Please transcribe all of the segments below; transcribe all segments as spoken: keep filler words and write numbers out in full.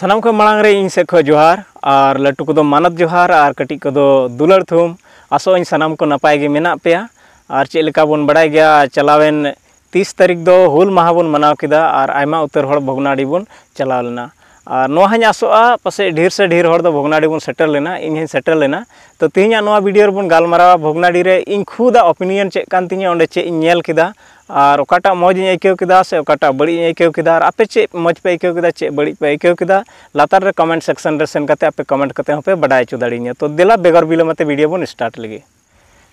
ᱥᱟᱱᱟᱢ ᱠᱷᱚᱱ ᱢᱟᱲᱟᱝ ᱨᱮ ᱤᱧ ᱥᱮᱫ ᱠᱷᱚᱱ ᱡᱚᱦᱟᱨ, ᱟᱨ ᱞᱟᱹᱴᱩ ᱠᱚᱫᱚ ᱢᱟᱱᱚᱛ ᱡᱚᱦᱟᱨ, ᱟᱨ ᱠᱟᱹᱴᱤᱡ ᱠᱚᱫᱚ ᱫᱩᱞᱟᱹᱲ ᱛᱷᱩᱢ᱾ ᱟᱥᱚᱜ ᱟᱹᱧ ᱥᱟᱱᱟᱢ ᱠᱚ ᱱᱟᱯᱟᱭ ᱜᱮ ᱢᱮᱱᱟᱜ ᱯᱮᱭᱟ᱾ ᱟᱨ ᱪᱮᱫ ᱞᱮᱠᱟ ᱵᱚᱱ ᱵᱟᱲᱟᱭ ᱜᱮᱭᱟ, ᱪᱟᱞᱟᱣᱮᱱ ᱛᱤᱥ ᱛᱟᱹᱨᱤᱠᱷ ᱫᱚ ᱦᱩᱞ ᱢᱟᱦᱟ ᱵᱚᱱ ᱢᱟᱱᱟᱣ ᱠᱮᱫᱟ, ᱟᱨ ᱟᱭᱢᱟ ᱩᱛᱟᱹᱨ ᱦᱚᱲ ᱵᱷᱚᱜᱽᱱᱟᱰᱤ ᱵᱚᱱ ᱪᱟᱞᱟᱣ ᱞᱮᱱᱟ᱾ ᱟᱨ ᱱᱚᱣᱟ ᱦᱚᱸᱧ ᱟᱥᱚᱜᱼᱟ, ᱯᱟᱥᱮᱡ ᱰᱷᱮᱨ ᱥᱮ ᱰᱷᱮᱨ ᱦᱚᱲ ᱫᱚ ᱵᱷᱚᱜᱽᱱᱟᱰᱤ ᱵᱚᱱ ᱥᱮᱴᱮᱨ ᱞᱮᱱᱟ, ᱤᱧ ᱦᱚᱸᱧ ᱥᱮᱴᱮᱨ ᱞᱮᱱᱟ᱾ ᱛᱚ, ᱛᱮᱦᱮᱧᱟᱜ ᱱᱚᱣᱟ video ᱨᱮᱵᱚᱱ ᱜᱟᱞᱢᱟᱨᱟᱣᱟ ᱵᱷᱚᱜᱽᱱᱟᱰᱤ ᱨᱮ ᱤᱧ ᱠᱷᱩᱫᱟᱜ opinion ᱪᱮᱫ ᱠᱟᱱ ᱛᱤᱧᱟᱹ, ᱚᱸᱰᱮ ᱪᱮᱫ ᱤᱧ ᱧᱮᱞ ᱠᱮᱫᱟ, ᱟᱨ ᱚᱠᱟᱴᱟᱜ ᱢᱚᱡᱽ ᱤᱧ ᱟᱹᱭᱠᱟᱹᱣ ᱠᱮᱫᱟ ᱥᱮ ᱚᱠᱟᱴᱟᱜ ᱵᱟᱹᱲᱤᱡ ᱤᱧ ᱟᱹᱭᱠᱟᱹᱣ ᱠᱮᱫᱟ, ᱟᱨ ᱟᱯᱮ ᱪᱮᱫ ᱢᱚᱡᱽ ᱯᱮ ᱟᱹᱭᱠᱟᱹᱣ ᱠᱮᱫᱟ, ᱪᱮᱫ ᱵᱟᱹᱲᱤᱡ ᱯᱮ ᱟᱹᱭᱠᱟᱹᱣ ᱠᱮᱫᱟ, ᱞᱟᱛᱟᱨ ᱨᱮ comment section ᱨᱮ ᱥᱮᱱ ᱠᱟᱛᱮ ᱟᱯᱮ comment ᱠᱟᱛᱮ ᱦᱚᱸᱯᱮ ᱵᱟᱰᱟᱭ ᱦᱚᱪᱚ ᱫᱟᱲᱮᱭᱟᱹᱧᱟ᱾ ᱛᱚ, ᱫᱮᱞᱟ ᱵᱮᱜᱚᱨ ᱵᱤᱞᱚᱢ ᱟᱛᱮ video ᱵᱚᱱ start ᱞᱮᱜᱮ᱾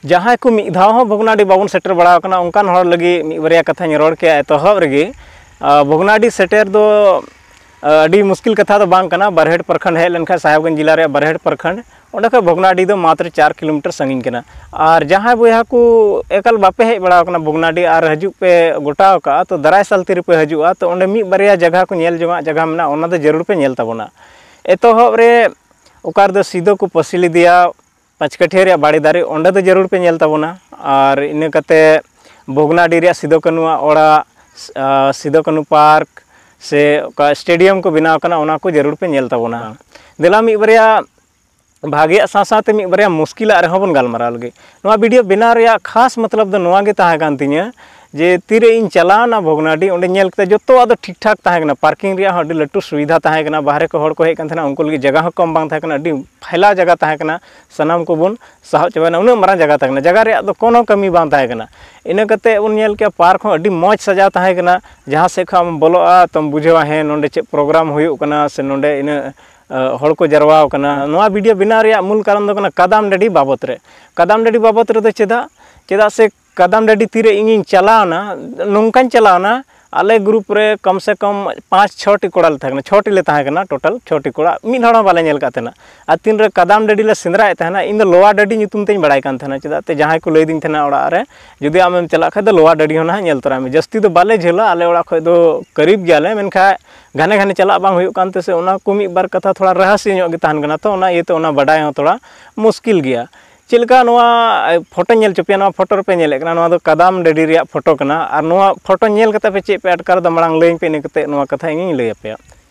ᱡᱟᱦᱟᱸᱭ ᱠᱚ ᱢᱤᱫ ᱫᱷᱟᱣ ᱦᱚᱸ ᱵᱷᱚᱜᱽᱱᱟᱰᱤ ᱵᱟᱵᱚᱱ ᱥᱮᱴᱮᱨ ᱵᱟᱲᱟ ᱟᱠᱟᱱᱟ, ᱚᱱᱠᱟᱱ ᱦᱚᱲ ᱞᱟᱹᱜᱤᱫ ᱢᱤᱫ ᱵᱟᱨᱭᱟ ᱠᱟᱛᱷᱟᱧ ᱨᱚᱲ ᱠᱮᱭᱟ ᱮᱛᱚᱦᱚᱵ ᱨᱮᱜᱮ᱾ ᱟᱨ ᱵᱷᱚᱜᱽᱱᱟᱰᱤ ᱥᱮᱴᱮᱨ ᱫᱚ, ᱟᱹᱰᱤ ᱢᱩᱥᱠᱤᱞ ᱠᱟᱛᱷᱟ ᱫᱚ ᱵᱟᱝ ᱠᱟᱱᱟ᱾ ᱵᱟᱨᱦᱮᱴ ᱯᱨᱚᱠᱷᱚᱸᱰ ᱦᱮᱡ ᱞᱮᱱᱠᱷᱟᱱ, ᱥᱟᱦᱮᱵᱽᱜᱚᱸᱡᱽ ᱡᱮᱞᱟ ᱨᱮᱭᱟᱜ ᱵᱟᱨᱦᱮᱴ ᱯᱨᱚᱠᱷᱚᱸᱰ, ᱚᱸᱰᱮ ᱠᱷᱚᱱ ᱵᱷᱚᱜᱽᱱᱟᱰᱤ ᱫᱚ ᱢᱟᱛᱨᱚ ᱪᱟᱨ ᱠᱤᱞᱳᱢᱤᱴᱟᱨ ᱥᱟᱺᱜᱤᱧ ᱠᱟᱱᱟ᱾ ᱟᱨ ᱡᱟᱦᱟᱸᱭ ᱵᱚᱭᱦᱟ ᱠᱚ ᱮᱠᱟᱞ ᱵᱟᱯᱮ ᱦᱮᱡ ᱵᱟᱲᱟ ᱟᱠᱟᱱᱟ ᱵᱷᱚᱜᱽᱱᱟᱰᱤ ᱟᱨ ᱦᱤᱡᱩᱜ ᱯᱮ ᱜᱚᱴᱟ ᱟᱠᱟᱫᱼᱟ, ᱛᱚ ᱫᱟᱨᱟᱭ ᱥᱟᱞ ᱛᱤᱨᱮ ᱯᱮ ᱦᱤᱡᱩᱜᱼᱟ, ᱛᱚ ᱚᱸᱰᱮ ᱢᱤᱫ ᱵᱟᱨᱭᱟ ᱡᱟᱭᱜᱟ ᱠᱚ ᱧᱮᱞ ᱡᱚᱝᱟᱜ ᱡᱟᱭᱜᱟ ᱢᱮᱱᱟᱜᱼᱟ, ᱚᱱᱟ ᱫᱚ ᱡᱟᱹᱨᱩᱲ ᱯᱮ ᱧᱮᱞ ᱛᱟᱵᱚᱱᱟ᱾ ᱮᱛᱚᱦᱚᱵ ᱨᱮ ᱚᱠᱟ ᱨᱮᱫᱚ ᱥᱤᱫᱚ ᱠᱚ ᱯᱟᱹᱥᱤ ᱞᱮᱫᱮᱭᱟ, ᱯᱟᱸᱪᱠᱟᱹᱴᱷᱤᱭᱟᱹ ᱨᱮᱭᱟᱜ ᱵᱟᱲᱮ ᱫᱟᱨᱮ, ᱚᱸᱰᱮ ᱫᱚ ᱡᱟᱹᱨᱩᱲ ᱯᱮ ᱧᱮᱞ ᱛᱟᱵᱚᱱᱟ᱾ ᱟᱨ ᱤᱱᱟᱹ ᱠᱟᱛᱮ ᱵᱷᱚᱜᱽᱱᱟᱰᱤ ᱨᱮᱭᱟᱜ ᱥᱤᱫᱚ ᱠᱟᱹᱱᱩᱣᱟᱜ ᱚᱲᱟᱜ, ᱥᱤᱫᱚ ᱠᱟᱹᱱᱩ ᱯᱟᱨᱠ, ᱥᱮ ᱚᱠᱟ stadium ᱠᱚ ᱵᱮᱱᱟᱣ ᱠᱟᱱᱟ, ᱚᱱᱟ ᱠᱚ ᱡᱟᱹᱨᱩᱲ ᱯᱮ ᱧᱮᱞ ᱛᱟᱵᱚᱱᱟ᱾ ᱫᱮᱞᱟ ᱢᱤᱫ ᱵᱟᱨᱭᱟ ᱵᱷᱟᱜᱮᱭᱟᱜ ᱥᱟᱶ ᱥᱟᱶᱛᱮ ᱢᱤᱫ ᱵᱟᱨᱭᱟ ᱢᱩᱥᱠᱤᱞᱟᱜ ᱨᱮᱦᱚᱸ ᱵᱚᱱ ᱜᱟᱞᱢᱟᱨᱟᱣ ᱞᱮᱜᱮ᱾ ᱱᱚᱣᱟ video ᱵᱮᱱᱟᱣ ᱨᱮᱭᱟᱜ ᱠᱷᱟᱥ ᱢᱚᱛᱞᱚᱵ ᱫᱚ ᱱᱚᱣᱟ ᱜᱮ ᱛᱟᱦᱮᱸ ᱠᱟᱱ ᱛᱤᱧᱟᱹ ᱡᱮ ᱛᱤᱨᱮ ᱤᱧ ᱪᱟᱞᱟᱣᱱᱟ ᱵᱷᱚᱜᱽᱱᱟᱰᱤ, ᱚᱸᱰᱮ ᱧᱮᱞ ᱠᱮᱫᱟ ᱡᱚᱛᱚᱣᱟᱜ ᱫᱚ ᱴᱷᱤᱠ ᱴᱷᱟᱠ ᱛᱟᱦᱮᱸ ᱠᱟᱱᱟ, parking ᱨᱮᱭᱟᱜ ᱦᱚᱸ ᱟᱹᱰᱤ ᱞᱟᱹᱴᱩ ᱥᱩᱵᱤᱫᱷᱟ ᱛᱟᱦᱮᱸ ᱠᱟᱱᱟ, ᱵᱟᱦᱨᱮ ᱠᱚ ᱦᱚᱲ ᱠᱚ ᱦᱮᱡ ᱠᱟᱱ ᱛᱟᱦᱮᱱᱟ, ᱩᱱᱠᱩ ᱞᱟᱹᱜᱤᱫ ᱡᱟᱭᱜᱟ ᱦᱚᱸ ᱠᱚᱢ ᱵᱟᱝ ᱛᱟᱦᱮᱸ ᱠᱟᱱᱟ, ᱟᱹᱰᱤ ᱯᱷᱟᱭᱞᱟᱣ ᱡᱟᱭᱜᱟ ᱛᱟᱦᱮᱸ ᱠᱟᱱᱟ, ᱥᱟᱱᱟᱢ ᱠᱚᱵᱚᱱ ᱥᱟᱦᱚᱵ ᱪᱟᱵᱟᱭᱮᱱᱟ, ᱩᱱᱟᱹᱜ ᱢᱟᱨᱟᱝ ᱡᱟᱭᱜᱟ ᱛᱟᱦᱮᱸ ᱠᱟᱱᱟ, ᱡᱟᱭᱜᱟ ᱨᱮᱭᱟᱜ ᱫᱚ ᱠᱳᱱᱳ ᱠᱟᱹᱢᱤ ᱵᱟᱝ ᱛᱟᱦᱮᱸ ᱠᱟᱱᱟ᱾ ᱤᱱᱟᱹ ᱠᱟᱛᱮ ᱵᱚᱱ ᱧᱮᱞ ᱠᱮᱜᱼᱟ park ᱦᱚᱸ ᱟᱹᱰᱤ ᱢᱚᱡᱽ ᱥᱟᱡᱟᱣ ᱛᱟᱦᱮᱸ ᱠᱟᱱᱟ, ᱡᱟᱦᱟᱸ ᱥᱮᱫ ᱠᱷᱚᱱ ᱟᱢ ᱵᱚᱞᱚᱜᱼᱟ ᱛᱚᱢ ᱵᱩᱡᱷᱟᱹᱣᱟ ᱦᱮᱸ ᱱᱚᱰᱮ ᱪᱮᱫ program ᱦᱩᱭᱩᱜ ᱠᱟᱱᱟ ᱥᱮ ᱱᱚᱰᱮ ᱤᱱᱟᱹᱜ ᱦᱚᱲ ᱠᱚ ᱡᱟᱨᱣᱟ ᱟᱠᱟᱱᱟ᱾ ᱱᱚᱣᱟ video ᱵᱮᱱᱟᱣ ᱨᱮᱭᱟᱜ ᱢᱩᱞ ᱠᱟᱨᱚᱱ ᱫᱚ ᱠᱟᱱᱟ ᱠᱟᱫᱟᱢ ᱰᱟᱹᱰᱤ ᱵᱟᱵᱚᱛ ᱨᱮ᱾ ᱠᱟᱫᱟᱢ ᱰᱟᱹᱰᱤ ᱵᱟᱵᱚᱛ ᱨᱮᱫᱚ ᱪᱮᱫᱟᱜ? ᱪᱮᱫᱟᱜ ᱥᱮ ᱠᱟᱫᱟᱢ ᱰᱟᱹᱰᱤ ᱛᱤᱨᱮ ᱤᱧᱤᱧ ᱪᱟᱞᱟᱣᱱᱟ, ᱱᱚᱝᱠᱟᱧ ᱪᱟᱞᱟᱣᱱᱟ, ᱟᱞᱮ group ᱨᱮ ᱠᱚᱢ ᱥᱮ ᱠᱚᱢ ᱯᱟᱸᱪ ᱪᱷᱚᱴᱤ ᱠᱚᱲᱟ ᱞᱮ ᱛᱟᱦᱮᱸ ᱠᱟᱱᱟ, ᱪᱷᱚᱴᱤ ᱞᱮ ᱛᱟᱦᱮᱸ ᱠᱟᱱᱟ, total ᱪᱷᱚᱴᱤ ᱠᱚᱲᱟ, ᱢᱤᱫ ᱦᱚᱲ ᱦᱚᱸ ᱵᱟᱞᱮ ᱧᱮᱞ ᱠᱟᱫ ᱛᱟᱦᱮᱱᱟ᱾ ᱟᱨ ᱛᱤᱱᱨᱮ ᱠᱟᱫᱟᱢ ᱰᱟᱹᱰᱤ ᱞᱮ ᱥᱮᱸᱫᱽᱨᱟᱭᱮᱫ ᱛᱟᱦᱮᱱᱟ, ᱤᱧ ᱫᱚ ᱞᱳᱣᱟ ᱰᱟᱹᱰᱤ ᱧᱩᱛᱩᱢ ᱛᱮᱧ ᱵᱟᱲᱟᱭ ᱠᱟᱱ ᱛᱟᱦᱮᱱᱟ, ᱪᱮᱫᱟᱜ ᱛᱮ ᱡᱟᱦᱟᱸᱭ ᱠᱚ ᱞᱟᱹᱭᱫᱤᱧ ᱛᱟᱦᱮᱱᱟ ᱚᱲᱟᱜ ᱨᱮ, ᱡᱩᱫᱤ ᱟᱢᱮᱢ ᱪᱟᱞᱟᱜ ᱠᱷᱟᱡ ᱫᱚ ᱞᱳᱣᱟ ᱰᱟᱹᱰᱤ ᱦᱚᱸ ᱱᱟᱦᱟᱜ ᱧᱮᱞ ᱛᱚᱨᱟᱭ ᱢᱮ᱾ ᱡᱟᱹᱥᱛᱤ ᱫᱚ ᱵᱟᱞᱮ ᱡᱷᱟᱹᱞᱟ, ᱟᱞᱮ ᱚᱲᱟᱜ ᱠᱷᱚᱡ ᱫᱚ ᱠᱟᱹᱨᱤᱵ ᱜᱮᱭᱟᱞᱮ, ᱢᱮᱱᱠᱷᱟᱱ ᱜᱷᱟᱱᱮ ᱜᱷᱟᱱᱮ ᱪᱟᱞᱟᱜ ᱵᱟᱝ ᱦᱩᱭᱩᱜ ᱠᱟᱱ ᱛᱮ ᱥᱮ ᱚᱱᱟ ᱠᱚ ᱢᱤᱫ ᱵᱟᱨ ᱠᱟᱛᱷᱟ ᱛᱷᱚᱲᱟ ᱨᱚᱦᱚᱥᱭᱚ ᱧᱚᱜ ᱜᱮ ᱛᱟᱦᱮᱱ ᱠᱟᱱᱟ, ᱛᱚ ᱚᱱᱟ ᱤᱭᱟᱹᱛᱮ ᱚᱱᱟ ᱵᱟᱰᱟᱭ ᱦᱚᱸ ᱛᱷᱚᱲᱟ ᱢᱩᱥᱠᱤᱞ ᱜᱮᱭᱟ᱾ ᱪᱮᱫ ᱞᱮᱠᱟ ᱱᱚᱣᱟ ᱯᱷᱳᱴᱳ ᱧᱮᱞ ᱦᱚᱪᱚ ᱯᱮᱭᱟ, ᱱᱚᱣᱟ ᱯᱷᱳᱴᱳ ᱨᱮᱯᱮ ᱧᱮᱞᱮᱫ ᱠᱟᱱᱟ, ᱱᱚᱣᱟ ᱫᱚ ᱠᱟᱫᱟᱢ ᱰᱟᱹᱰᱤ ᱨᱮᱭᱟᱜ ᱯᱷᱳᱴᱳ ᱠᱟᱱᱟ᱾ ᱟᱨ ᱱᱚᱣᱟ ᱯᱷᱳᱴᱳ ᱧᱮᱞ ᱠᱟᱛᱮ ᱯᱮ ᱪᱮᱫ ᱯᱮ ᱟᱴᱠᱟᱨ ᱮᱫᱟ, ᱢᱟᱲᱟᱝ ᱞᱟᱹᱭᱟᱹᱧ ᱯᱮ, ᱤᱱᱟᱹ ᱠᱟᱛᱮ ᱱᱚᱣᱟ ᱠᱟᱛᱷᱟ ᱤᱧᱤᱧ ᱞᱟᱹᱭ ᱟᱯᱮᱭᱟ᱾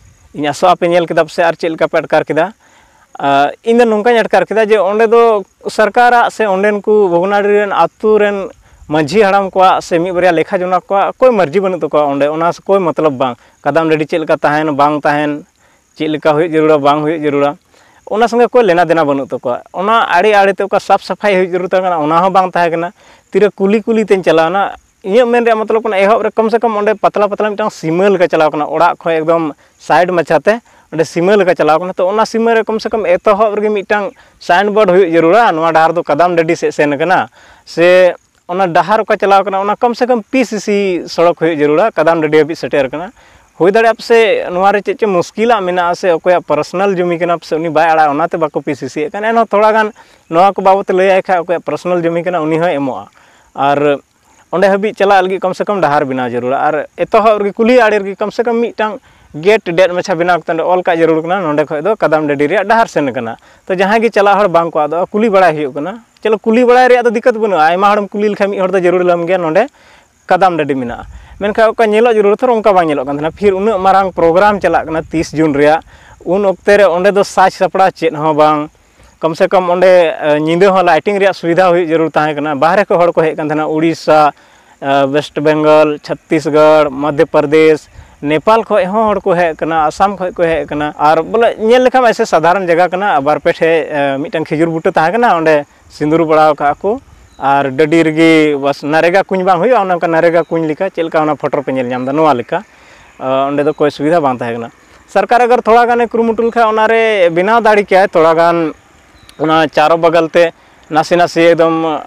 ᱤᱧ ᱟᱥᱚᱜᱼᱟ ᱯᱮ ᱧᱮᱞ ᱠᱮᱫᱟ ᱯᱮ ᱥᱮ ᱟᱨ ᱪᱮᱫ ᱞᱮᱠᱟ ᱯᱮ ᱟᱴᱠᱟᱨ ᱠᱮᱫᱟ᱾ ᱟᱨ ᱤᱧ ᱫᱚ ᱱᱚᱝᱠᱟᱧ ᱟᱴᱠᱟᱨ ᱠᱮᱫᱟ ᱡᱮ ᱚᱸᱰᱮ ᱫᱚ ᱥᱚᱨᱠᱟᱨᱟᱜ ᱥᱮ ᱚᱸᱰᱮᱱ ᱠᱚ ᱵᱷᱚᱜᱽᱱᱟᱰᱤ ᱨᱮᱱ ᱟᱹᱛᱩ ᱨᱮᱱ ᱢᱟᱹᱡᱷᱤ ᱦᱟᱲᱟᱢ ᱠᱚᱣᱟᱜ ᱥᱮ ᱢᱤᱫ ᱵᱟᱨᱭᱟ ᱞᱮᱠᱷᱟ ᱡᱚᱱᱟ ᱠᱚᱣᱟᱜ ᱚᱠᱚᱭ ᱢᱟᱹᱨᱡᱤ ᱵᱟᱹᱱᱩᱜ ᱛᱟᱠᱚᱣᱟ ᱚᱸᱰᱮ, ᱚᱱᱟ ᱥᱮ ᱚᱠᱚᱭ ᱢᱚᱛᱞᱚᱵ ᱵᱟᱝ, ᱠᱟᱫᱟᱢ ᱰᱟᱹᱰᱤ ᱪᱮᱫ ᱞᱮᱠᱟ ᱛᱟᱦᱮᱱ ᱵᱟᱝ ᱛᱟᱦᱮᱱ, ᱪᱮᱫ ᱞᱮᱠᱟ ᱦᱩᱭᱩᱜ ᱡᱟᱹᱨᱩᱲᱟ ᱵᱟᱝ ᱦᱩᱭᱩᱜ ᱡᱟᱹᱨᱩᱲᱟ, ᱚᱱᱟ ᱥᱚᱸᱜᱮ ᱚᱠᱚᱭ ᱞᱮᱱᱟ ᱫᱮᱱᱟ ᱵᱟᱹᱱᱩᱜ ᱛᱟᱠᱚᱣᱟ᱾ ᱚᱱᱟ ᱟᱲᱮ ᱟᱲᱮ ᱛᱮ ᱚᱠᱟ ᱥᱟᱯᱷ ᱥᱟᱯᱷᱟᱭ ᱦᱩᱭᱩᱜ ᱡᱟᱹᱨᱩᱲ ᱛᱟᱦᱮᱸ ᱠᱟᱱᱟ, ᱚᱱᱟ ᱦᱚᱸ ᱵᱟᱝ ᱛᱟᱦᱮᱸ ᱠᱟᱱᱟ᱾ ᱛᱤᱨᱮ ᱠᱩᱞᱤ ᱠᱩᱞᱤ ᱛᱮᱧ ᱪᱟᱞᱟᱣᱱᱟ᱾ ᱤᱧᱟᱹᱜ ᱢᱮᱱ ᱨᱮᱭᱟᱜ ᱢᱚᱛᱞᱚᱵ ᱠᱟᱱᱟ, ᱮᱦᱚᱵ ᱨᱮ ᱠᱚᱢ ᱥᱮ ᱠᱚᱢ ᱚᱸᱰᱮ ᱯᱟᱛᱞᱟ ᱯᱟᱛᱞᱟ ᱢᱤᱫᱴᱟᱝ ᱥᱤᱢᱟᱹ ᱞᱮᱠᱟ ᱪᱟᱞᱟᱣ ᱠᱟᱱᱟ, ᱚᱲᱟᱜ ᱠᱷᱚᱱ ᱮᱠᱫᱚᱢ ᱥᱟᱭᱤᱰ ᱢᱟᱪᱷᱟᱛᱮ ᱚᱸᱰᱮ ᱥᱤᱢᱟᱹ ᱞᱮᱠᱟ ᱪᱟᱞᱟᱣ ᱠᱟᱱᱟ᱾ ᱛᱚ ᱚᱱᱟ ᱥᱤᱢᱟᱹ ᱨᱮ ᱠᱚᱢ ᱥᱮ ᱠᱚᱢ ᱮᱛᱚᱦᱚᱵ ᱨᱮᱜᱮ ᱢᱤᱫᱴᱟᱝ ᱥᱟᱭᱤᱱ ᱵᱳᱨᱰ ᱦᱩᱭᱩᱜ ᱡᱟᱹᱨᱩᱲᱟ, ᱱᱚᱣᱟ ᱰᱟᱦᱟᱨ ᱫᱚ ᱠᱟᱫᱟᱢ ᱰᱟᱹᱰᱤ ᱥᱮᱫ ᱥᱮᱱ ᱠᱟᱱᱟ, ᱥᱮ ᱚᱱᱟ ᱰᱟᱦᱟᱨ ᱚᱠᱟ ᱪᱟᱞᱟᱣ ᱠᱟᱱᱟ ᱚᱱᱟ ᱠᱚᱢ ᱥᱮ ᱠᱚᱢ ᱯᱤ ᱥᱤ ᱥᱤ ᱥᱚᱲᱚᱠ ᱦᱩᱭᱩᱜ ᱡᱟᱹᱨᱩᱲᱟ, ᱠᱟᱫᱟᱢ ᱰᱟᱹᱰᱤ ᱦᱟᱹᱵᱤᱡ ᱥᱮᱴᱮᱨ ᱠᱟᱱᱟ᱾ ᱦᱩᱭ ᱫᱟᱲᱮᱭᱟᱜᱼᱟ ᱯᱟᱥᱮᱡ ᱱᱚᱣᱟ ᱨᱮ ᱪᱮᱫ ᱪᱚ ᱢᱩᱥᱠᱤᱞᱟᱜ ᱢᱮᱱᱟᱜᱼᱟ, ᱥᱮ ᱚᱠᱚᱭᱟᱜ ᱯᱟᱨᱥᱚᱱᱟᱞ ᱡᱚᱢᱤ ᱠᱟᱱᱟ, ᱯᱟᱥᱮᱡ ᱩᱱᱤ ᱵᱟᱭ ᱟᱲᱟᱜᱟ, ᱚᱱᱟᱛᱮ ᱵᱟᱠᱚ ᱯᱤ ᱥᱤ ᱥᱤ ᱮᱫ ᱠᱟᱱᱟ᱾ ᱮᱱᱦᱚᱸ ᱛᱷᱚᱲᱟ ᱜᱟᱱ ᱱᱚᱣᱟ ᱠᱚ ᱵᱟᱵᱚᱫ ᱛᱮ ᱞᱟᱹᱭᱟᱭ ᱠᱷᱟᱡ, ᱚᱠᱚᱭᱟᱜ ᱯᱟᱨᱥᱚᱱᱟᱞ ᱡᱚᱢᱤ ᱠᱟᱱᱟ ᱩᱱᱤ ᱦᱚᱸᱭ ᱮᱢᱚᱜᱼᱟ᱾ ᱟᱨ ᱚᱸᱰᱮ ᱦᱟᱹᱵᱤᱡ ᱪᱟᱞᱟᱜ ᱞᱟᱹᱜᱤᱫ ᱠᱚᱢ ᱥᱮ ᱠᱚᱢ ᱰᱟᱦᱟᱨ ᱵᱮᱱᱟᱣ ᱡᱟᱹᱨᱩᱲᱟ᱾ ᱟᱨ ᱮᱛᱚᱦᱚᱵ ᱨᱮᱜᱮ ᱠᱩᱞᱦᱤ ᱟᱲᱮ ᱨᱮᱜᱮ ᱠᱚᱢ ᱥᱮ ᱠᱚᱢ ᱢᱤᱫᱴᱟᱝ ᱜᱮᱴ ᱰᱮᱴ ᱢᱟᱪᱷᱟ ᱵᱮᱱᱟᱣ ᱠᱟᱛᱮ ᱚᱸᱰᱮ ᱚᱞ ᱠᱟᱜ ᱡᱟᱹᱨᱩᱲ ᱠᱟᱱᱟ, ᱱᱚᱸᱰᱮ ᱠᱷᱚᱡ ᱫᱚ ᱠᱟᱫᱟᱢ ᱰᱟᱹᱰᱤ ᱨᱮᱭᱟᱜ ᱰᱟᱦᱟᱨ ᱥᱮᱱ ᱠᱟᱱᱟ᱾ ᱛᱚ ᱡᱟᱦᱟᱸᱭ ᱜᱮ ᱪᱟᱞᱟᱜ ᱦᱚᱲ ᱵᱟᱝ ᱠᱚ ᱟᱫᱚᱜᱼᱟ, ᱠᱩᱞᱤ ᱵᱟᱲᱟᱭ ᱦᱩᱭᱩᱜ ᱠᱟᱱᱟ᱾ ᱪᱚᱞᱚ, ᱠᱩᱞᱤ ᱵᱟᱲᱟᱭ ᱨᱮᱭᱟᱜ ᱫᱚ ᱫᱤᱠᱠᱟᱛ ᱵᱟᱹᱱᱩᱜᱼᱟ, ᱟᱭᱢᱟ ᱦᱚᱲᱮᱢ ᱠᱩᱞᱤ ᱞᱮᱠᱷᱟᱱ ᱢᱤᱫ ᱦᱚᱲ ᱫᱚ ᱡᱟᱹᱨᱩᱲ ᱞᱮᱢ ᱜᱮᱭᱟ ᱱᱚᱸᱰᱮ ᱠᱟᱫᱟᱢ ᱰᱟᱹᱰᱤ ᱢᱮᱱᱟᱜᱼᱟ᱾ ᱢᱮᱱᱠᱷᱟᱱ ᱚᱠᱟ ᱧᱮᱞᱚᱜ ᱡᱟᱹᱨᱩᱲ, ᱛᱷᱚᱨ ᱚᱱᱠᱟ ᱵᱟᱝ ᱧᱮᱞᱚᱜ ᱠᱟᱱ ᱛᱟᱦᱮᱱᱟ᱾ ᱯᱷᱤᱨ ᱩᱱᱟᱹᱜ ᱢᱟᱨᱟᱝ ᱯᱨᱳᱜᱨᱟᱢ ᱪᱟᱞᱟᱜ ᱠᱟᱱᱟ ᱛᱤᱥ ᱡᱩᱱ ᱨᱮᱭᱟᱜ, ᱩᱱ ᱚᱠᱛᱮ ᱨᱮ ᱚᱸᱰᱮ ᱫᱚ ᱥᱟᱡᱽ ᱥᱟᱯᱲᱟᱣ ᱪᱮᱫ ᱦᱚᱸ ᱵᱟᱝ, ᱠᱚᱢ ᱥᱮ ᱠᱚᱢ ᱚᱸᱰᱮ, ᱮ, ᱧᱤᱫᱟᱹ ᱦᱚᱸ ᱞᱟᱭᱴᱤᱝ ᱨᱮᱭᱟᱜ ᱥᱩᱵᱤᱫᱷᱟ ᱦᱩᱭᱩᱜ ᱡᱟᱹᱨᱩᱲ ᱛᱟᱦᱮᱸ ᱠᱟᱱᱟ᱾ ᱵᱟᱦᱨᱮ ᱠᱷᱚᱱ ᱦᱚᱲ ᱠᱚ ᱦᱮᱡ ᱠᱟᱱ ᱛᱟᱦᱮᱱᱟ, ᱩᱲᱤᱥᱥᱟ, ᱮ, ᱣᱮᱥᱴ ᱵᱮᱝᱜᱚᱞ, ᱪᱷᱚᱛᱛᱤᱥᱜᱚᱲ, ᱢᱚᱫᱽᱫᱷᱚ ᱯᱨᱚᱫᱮᱥ, ᱱᱮᱯᱟᱞ ᱠᱷᱚᱱ ᱦᱚᱸ ᱦᱚᱲ ᱠᱚ ᱦᱮᱡ ᱠᱟᱱᱟ, ᱟᱥᱟᱢ ᱠᱷᱚᱱ ᱠᱚ ᱦᱮᱡ ᱠᱟᱱᱟ᱾ ᱟᱨ ᱵᱚᱞᱮ ᱧᱮᱞ ᱞᱮᱠᱷᱟᱱ ᱮᱥᱮ ᱥᱟᱫᱷᱟᱨᱚᱱ ᱡᱟᱭᱜᱟ ᱠᱟᱱᱟ, ᱟᱨ ᱵᱟᱨ ᱯᱮ ᱴᱷᱮᱡ, ᱮ, ᱢᱤᱫᱴᱟᱝ ᱠᱷᱤᱡᱩᱨ ᱵᱩᱴᱟᱹ ᱛᱟᱦᱮᱸ ᱠᱟᱱᱟ, ᱚᱸᱰᱮ ᱥᱤᱸᱫᱩᱨ ᱵᱟᱲᱟᱣ ᱠᱟᱜᱼᱟ ᱠᱚ᱾ ᱟᱨ ᱰᱟᱹᱰᱤ ᱨᱮᱜᱮ ᱵᱟᱥ ᱱᱟᱨᱮᱜᱟ ᱠᱩᱧ ᱵᱟᱝ ᱦᱩᱭᱩᱜᱼᱟ, ᱚᱱᱮ ᱚᱱᱠᱟ ᱱᱟᱨᱮᱜᱟ ᱠᱩᱧ ᱞᱮᱠᱟ, ᱪᱮᱫ ᱞᱮᱠᱟ ᱚᱱᱟ ᱯᱷᱳᱴᱳ ᱨᱮᱯᱮ ᱧᱮᱞ ᱧᱟᱢ ᱮᱫᱟ, ᱱᱚᱣᱟ ᱞᱮᱠᱟ᱾ ᱟᱨ ᱚᱸᱰᱮ ᱫᱚ ᱠᱳᱭ ᱥᱩᱵᱤᱫᱷᱟ ᱵᱟᱝ ᱛᱟᱦᱮᱸ ᱠᱟᱱᱟ᱾ ᱥᱚᱨᱠᱟᱨ ᱟᱜᱟᱨ ᱛᱷᱚᱲᱟ ᱜᱟᱱᱮ ᱠᱩᱨᱩᱢᱩᱴᱩ ᱞᱮᱠᱷᱟᱱ ᱚᱱᱟᱨᱮ ᱵᱮᱱᱟᱣ ᱫᱟᱲᱮ ᱠᱮᱭᱟᱭ, ᱛᱷᱚᱲᱟ ᱜᱟᱱ ᱚᱱᱟ ᱪᱟᱨᱚ ᱵᱟᱜᱟᱞ ᱛᱮ ᱱᱟᱥᱮ ᱱᱟᱥᱮ ᱮᱠᱫᱚᱢ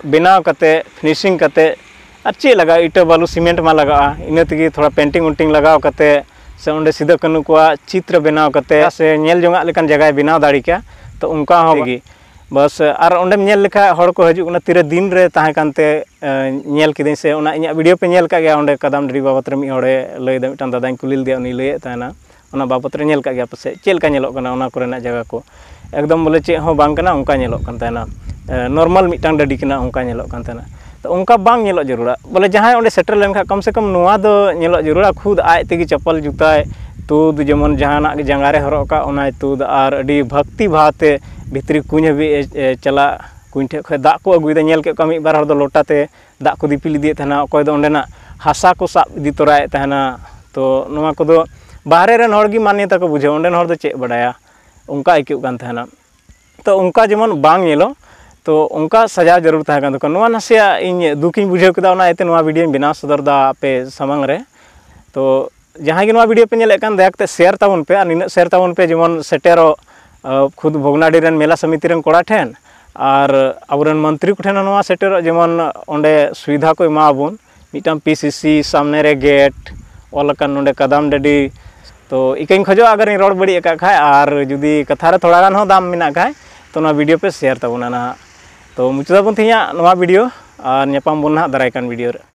ᱵᱮᱱᱟᱣ ᱠᱟᱛᱮ, ᱯᱷᱤᱱᱤᱥᱤᱝ ᱠᱟᱛᱮ, ᱟᱨ ᱪᱮᱫ ᱞᱟᱜᱟᱜᱼᱟ, ᱤᱴᱟᱹ ᱵᱟᱞᱩ ᱥᱤᱢᱮᱱᱴ ᱢᱟ ᱞᱟᱜᱟᱜᱼᱟ, ᱤᱱᱟᱹ ᱛᱮᱜᱮ ᱛᱷᱚᱲᱟ ᱯᱮᱱᱴᱤᱝ ᱩᱱᱴᱤᱝ ᱞᱟᱜᱟᱣ ᱠᱟᱛᱮ, ᱥᱮ ᱚᱸᱰᱮ ᱥᱤᱫᱩ ᱠᱟᱹᱱᱦᱩ ᱠᱚᱣᱟᱜ ᱪᱤᱛᱨᱚ ᱵᱮᱱᱟᱣ ᱠᱟᱛᱮ, ᱥᱮ ᱧᱮᱞ ᱡᱚᱝᱟᱜ ᱞᱮᱠᱟᱱ ᱡᱟᱭᱜᱟᱭ ᱵᱮᱱᱟᱣ ᱫᱟᱲᱮ ᱠᱮᱭᱟ᱾ ᱛᱚ ᱚᱱᱠᱟ ᱦᱚᱸ ᱜᱮ ᱵᱟᱥ᱾ ᱟᱨ ᱚᱸᱰᱮᱢ ᱧᱮᱞ ᱞᱮᱠᱷᱟᱡ ᱦᱚᱲ ᱠᱚ ᱦᱤᱡᱩᱜ ᱠᱟᱱᱟ, ᱛᱤᱨᱮ ᱫᱤᱱ ᱨᱮ ᱛᱟᱦᱮᱸ ᱠᱟᱱᱛᱮ, ᱮ, ᱧᱮᱞ ᱠᱤᱫᱟᱹᱧ, ᱥᱮ ᱚᱱᱟ ᱤᱧᱟᱹᱜ ᱵᱷᱤᱰᱤᱭᱳ ᱯᱮ ᱧᱮᱞ ᱠᱟᱜ ᱜᱮᱭᱟ, ᱚᱸᱰᱮ ᱠᱟᱫᱟᱢ ᱰᱟᱹᱰᱤ ᱵᱟᱵᱚᱫ ᱨᱮ ᱢᱤᱫ ᱦᱚᱲᱮ ᱞᱟᱹᱭᱫᱟ, ᱢᱤᱫᱴᱟᱝ ᱫᱟᱫᱟᱧ ᱠᱩᱞᱤ ᱞᱮᱫᱮᱭᱟ, ᱩᱱᱤᱭ ᱞᱟᱹᱭᱮᱫ ᱛᱟᱦᱮᱱᱟ᱾ ᱚᱱᱟ ᱵᱟᱵᱚᱫ ᱨᱮ ᱧᱮᱞ ᱠᱟᱜ ᱜᱮᱭᱟ ᱯᱟᱥᱮᱡ, ᱪᱮᱫ ᱞᱮᱠᱟ ᱧᱮᱞᱚᱜ ᱠᱟᱱᱟ ᱚᱱᱟ ᱠᱚᱨᱮᱱᱟᱜ ᱡᱟᱭᱜᱟ ᱠᱚ? ᱮᱠᱫᱚᱢ ᱵᱚᱞᱮ ᱪᱮᱫ ᱦᱚᱸ ᱵᱟᱝ ᱠᱟᱱᱟ, ᱚᱱᱠᱟ ᱧᱮᱞᱚᱜ ᱠᱟᱱ ᱛᱟᱦᱮᱱᱟ᱾ ᱮ, ᱱᱚᱨᱢᱟᱞ ᱢᱤᱫᱴᱟᱝ ᱰᱟᱹᱰᱤ ᱠᱟᱱᱟ, ᱚᱱᱠᱟ ᱧᱮᱞᱚᱜ ᱠᱟᱱ ᱛᱟᱦᱮᱱᱟ᱾ ᱛᱚ ᱚᱱᱠᱟ ᱵᱟᱝ ᱧᱮᱞᱚᱜ ᱡᱟᱹᱨᱩᱲᱟ, ᱵᱚᱞᱮ ᱡᱟᱦᱟᱸᱭ ᱚᱸᱰᱮ ᱥᱮᱴᱮᱨ ᱞᱮᱱᱠᱷᱟᱱ ᱠᱚᱢ ᱥᱮ ᱠᱚᱢ ᱱᱚᱣᱟ ᱫᱚ ᱧᱮᱞᱚᱜ ᱡᱟᱹᱨᱩᱲᱟ, ᱠᱷᱩᱫ ᱟᱡ ᱛᱮᱜᱮ ᱪᱟᱯᱚᱞ ᱡᱩᱛᱟᱭ ᱛᱩᱫ, ᱡᱮᱢᱚᱱ ᱡᱟᱦᱟᱱᱟᱜ ᱜᱮ ᱡᱟᱸᱜᱟ ᱨᱮ ᱦᱚᱨᱚᱜ ᱠᱟᱜ, ᱚᱱᱟᱭ ᱛᱩᱫ, ᱟᱨ ᱟᱹᱰᱤ ᱵᱷᱚᱠᱛᱤ ᱵᱷᱟᱵᱽ ᱛᱮ ᱵᱷᱤᱛᱨᱤ ᱠᱩᱧ ᱦᱟᱹᱵᱤᱡ ᱮ, ᱮ ᱪᱟᱞᱟᱜ, ᱠᱩᱧ ᱴᱷᱮᱡ ᱠᱷᱚᱡ ᱫᱟᱜ ᱠᱚ ᱟᱹᱜᱩᱭᱮᱫᱟ᱾ ᱧᱮᱞ ᱠᱮᱫ ᱠᱚᱣᱟ ᱢᱤᱫ ᱵᱟᱨ ᱦᱚᱲ ᱫᱚ ᱞᱚᱴᱟ ᱛᱮ ᱫᱟᱜ ᱠᱚ ᱫᱤᱯᱤᱞ ᱤᱫᱤᱭᱮᱫ ᱛᱟᱦᱮᱱᱟ, ᱚᱠᱚᱭ ᱫᱚ ᱚᱸᱰᱮᱱᱟᱜ ᱦᱟᱥᱟ ᱠᱚ ᱥᱟᱵ ᱤᱫᱤ ᱛᱚᱨᱟᱭᱮᱫ ᱛᱟᱦᱮᱱᱟ᱾ ᱛᱚ ᱱᱚᱣᱟ ᱠᱚᱫᱚ ᱵᱟᱦᱨᱮ ᱨᱮᱱ ᱦᱚᱲ ᱜᱮ ᱢᱟᱱᱱᱚᱛᱟ ᱠᱚ ᱵᱩᱡᱷᱟᱹᱣᱟ, ᱚᱸᱰᱮᱱ ᱦᱚᱲ ᱫᱚ ᱪᱮᱫ ᱵᱟᱰᱟᱭᱟ, ᱚᱱᱠᱟ ᱟᱹᱭᱠᱟᱹᱜ ᱠᱟᱱ ᱛᱟᱦᱮᱱᱟ᱾ ᱛᱚ ᱚᱱᱠᱟ ᱡᱮᱢᱚᱱ ᱵᱟᱝ ᱧᱮᱞᱚᱜ, ᱛᱚ ᱚᱱᱠᱟ ᱥᱟᱡᱟᱣ ᱡᱟᱹᱨᱩᱲ ᱛᱟᱦᱮᱸ ᱠᱟᱱ ᱛᱟᱠᱚᱣᱟ᱾ ᱱᱚᱣᱟ ᱱᱟᱥᱮᱭᱟᱜ ᱤᱧ ᱫᱩᱠᱤᱧ ᱵᱩᱡᱷᱟᱹᱣ ᱠᱮᱫᱟ, ᱚᱱᱟ ᱤᱭᱟᱹᱛᱮ ᱱᱚᱣᱟ ᱵᱷᱤᱰᱤᱭᱳᱧ ᱵᱮᱱᱟᱣ ᱥᱚᱫᱚᱨ ᱫᱟ ᱟᱯᱮ ᱥᱟᱢᱟᱝ ᱨᱮ᱾ ᱛᱚ ᱡᱟᱦᱟᱸᱭ ᱜᱮ ᱱᱚᱣᱟ ᱵᱷᱤᱰᱤᱭᱳ ᱯᱮ ᱧᱮᱞᱮᱫ ᱠᱟᱱ, ᱫᱟᱭᱟ ᱠᱟᱛᱮ ᱥᱮᱭᱟᱨ ᱛᱟᱵᱚᱱ ᱯᱮ ᱟᱨ ᱱᱤᱱᱟᱹᱜ ᱥᱮᱭᱟᱨ ᱛᱟᱵᱚᱱ ᱯᱮ, ᱡᱮᱢᱚᱱ ᱥᱮᱴᱮᱨᱚᱜ ᱟ, ᱠᱷᱩᱫ ᱵᱷᱚᱜᱽᱱᱟᱰᱤ ᱨᱮᱱ ᱢᱮᱞᱟ ᱥᱚᱢᱤᱛᱤ ᱨᱮᱱ ᱠᱚᱲᱟ ᱴᱷᱮᱱ ᱟᱨ ᱟᱵᱚᱨᱮᱱ ᱢᱚᱱᱛᱨᱤ ᱠᱚᱴᱷᱮᱱ ᱦᱚᱸ ᱱᱚᱣᱟ ᱥᱮᱴᱮᱨᱚᱜ, ᱡᱮᱢᱚᱱ ᱚᱸᱰᱮ ᱥᱩᱵᱤᱫᱷᱟ ᱠᱚ ᱮᱢᱟᱣᱟᱵᱚᱱ, ᱢᱤᱫᱴᱟᱝ ᱯᱤ ᱥᱤ ᱥᱤ ᱥᱟᱢᱱᱮ ᱨᱮ ᱜᱮᱴ, ᱚᱞ ᱟᱠᱟᱱ ᱱᱚᱸᱰᱮ ᱠᱟᱫᱟᱢ ᱰᱟᱹᱰᱤ᱾ ᱛᱚ ᱤᱠᱟᱹᱧ ᱠᱷᱚᱡᱚᱜᱼᱟ, ᱟᱜᱟᱨᱤᱧ ᱨᱚᱲ ᱵᱟᱹᱲᱤᱡ ᱟᱠᱟᱫ ᱠᱷᱟᱡ ᱟᱨ ᱡᱩᱫᱤ ᱠᱟᱛᱷᱟ ᱨᱮ ᱛᱷᱚᱲᱟ ᱜᱟᱱ ᱦᱚᱸ ᱫᱟᱢ ᱢᱮᱱᱟᱜ ᱠᱷᱟᱡ, ᱛᱚ ᱱᱚᱣᱟ ᱵᱷᱤᱰᱤᱭᱳ ᱯᱮ ᱥᱮᱭᱟᱨ ᱛᱟᱵᱚᱱᱟ ᱱᱟᱦᱟᱜ᱾ ᱛᱚ ᱢᱩᱪᱟᱹᱫ ᱟᱵᱚᱱ ᱛᱮᱦᱮᱧᱟᱜ ᱱᱚᱣᱟ ᱵᱷᱤᱰᱤᱭᱳ ᱟᱨ ᱧᱟᱯᱟᱢ ᱵᱚᱱ ᱱᱟᱦᱟᱜ ᱫᱟᱨᱟᱭ ᱠᱟᱱ ᱵᱷᱤᱰᱤᱭᱳ ᱨᱮ᱾